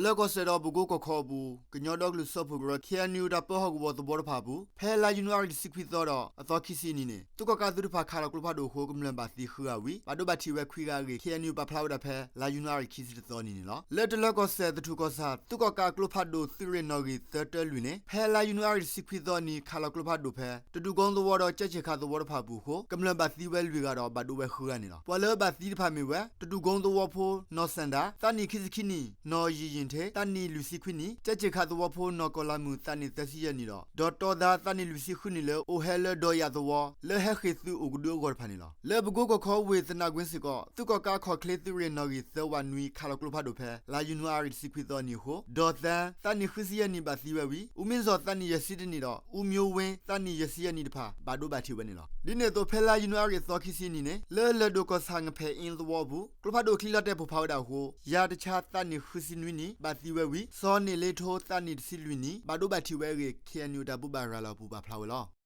လၢကီၢ်စဲၣ်ဒီးပကိကီၢ်ခီအပူၤ ကညီဒီကလုာ်စၢဖှိၣ်ကရၢ ခ့ၣ်အဲၣ်ယူၣ် တၢ်ပၢဟီၣ်ကဝီၤသဝီတဖၣ်အပူၤ ဖဲလါယနူၤအါရံၤတဆံခွံသီဒီးအသီခံဆံအနံၤန့ၣ် သုးကီၣ်ကးသုးတဖၣ်ခးလီၤကျိဖးဒိၣ်အဃိ ကမျၢၢ်ဘၣ်သံဃုဂၤဝံၤ ဘၣ်ဒိဘၣ်ထံးဝဲခွံဂၤအဂ့ၢ် ခ့ၣ်အဲၣ်ယူၣ် ပာ်ဖျါဝဲဒၣ်ဖဲ လါယနူၤအါရံၤခံဆံတသီအနံၤန့ၣ်လီၤ. လၢတလၢကီၢ်စဲၣ်သထူၣ်ကီၢ်ဆၣ် သုးကီၣ်ကးကျိဖးဒိၣ်သုးရ့ၣ်နီၣ်ဂံၢ်သၢတၢလွံၢ်န့ၣ် ဖဲလါယနူၤအါရံၤတဆံခွံသီအနံၤ ခးလီၤကျိဖးဒိၣ်ဖဲ တဒူၣ်ကိသဝီဒီးကၠဲးစ့ၣ်ခးသဝီတဖၣ်အပူၤအဃိ ကမျၢၢ်ဘၣ်သံဝဲလွံၢ်ဂၤဒီးဘၣ်ဒိဝဲဃုဂၤန့ၣ်လီၤ. ပှၤလၢအဘၣ်သံတဖၣ်မ့ၢ်ဝဲ တဒူၣ်ကိသဝီဖိ နီၢ်စၣ်ဒၣ် သးနံၣ်ခံဆံခံနံၣ်, နီၢ်ယံာ်ယံာ်ထ့ သးနံၣ်လွံၢ်ဆံခွံနံၣ်, ကၠဲးစ့ၣ်ခးသဝီဖိ နီၢ်ကီၢ်လါမုၢ် သးနံၣ်သၢဆံယဲၢ်နံၣ်ဒီး ဒီးတီၤသး သးနံၣ်လွံၢ်ဆံဃုနံၣ်လၢအိၣ်ဟဲလၢဒီးယၣ်သဝီ လၢဟဲဃ့ၢ်သုးအိၣ်ကဒုအဂီၢ်တဖၣ်န့ၣ်လီၤ. လၢပကိကီၢ်ခီဝ့ၢ်သနာ်ကွ့စ့ၢ်ကီး သုးကီၣ်ကးခီၣ်ချ့သုးရ့ၣ်နီၣ်ဂံၢ်သၢဝးနွံ ခးလီၤကျိဖးဒိၣ်ဖဲ လါယနူၤအါရံၤတဆံခွံသီအနံၤအဃိ ဒီးသၢ သးနံၣ်ဃုဆံယဲၢ်နံၣ်ဘၣ်သံဝဲဝံၤ အူမ့ၣ်စီၣ် သးနံၣ်ယဲၢ်ဆံတနံၣ်ဒီး အူမၠိဝ့ သးနံၣ်ယဲၢ်ဆံယဲၢ်နံၣ်တဖၣ် ဘၣ်ဒိဘၣ်ထံးဝဲန့ၣ်လီၤ. ဒ်န့ၣ်အသိး ဖဲလါယနူၤအါရံၤသီခံဆံအနံၤန့ၣ် လၢလၢၢ်ဒိၣ်ကီၢ်ဆၣ် ငဖဲၣ်အ့သဝီအပူၤ ကျိဖးဒိၣ်ချံလီၤတဲာ်ပိၢ်ဖးဝဲဒၣ်အဃိ ယၤတဆါသးနံၣ်ဃုဆံနွံနံၣ် ဘၣ်သံဝဲဝံၤ စီၤန့ၢ်လ့ထိ သးနံၣ်တဆံလွံၢ်နံၣ် ဘၣ်ဒိဘၣ်ထံးဝဲအဂ့ၢ် ခ့ၣ်အဲၣ်ယူၣ် တၢ်ဘိးဘၣ်ရၤလီၤအပူၤပာ်ဖျါဝဲလီၤ.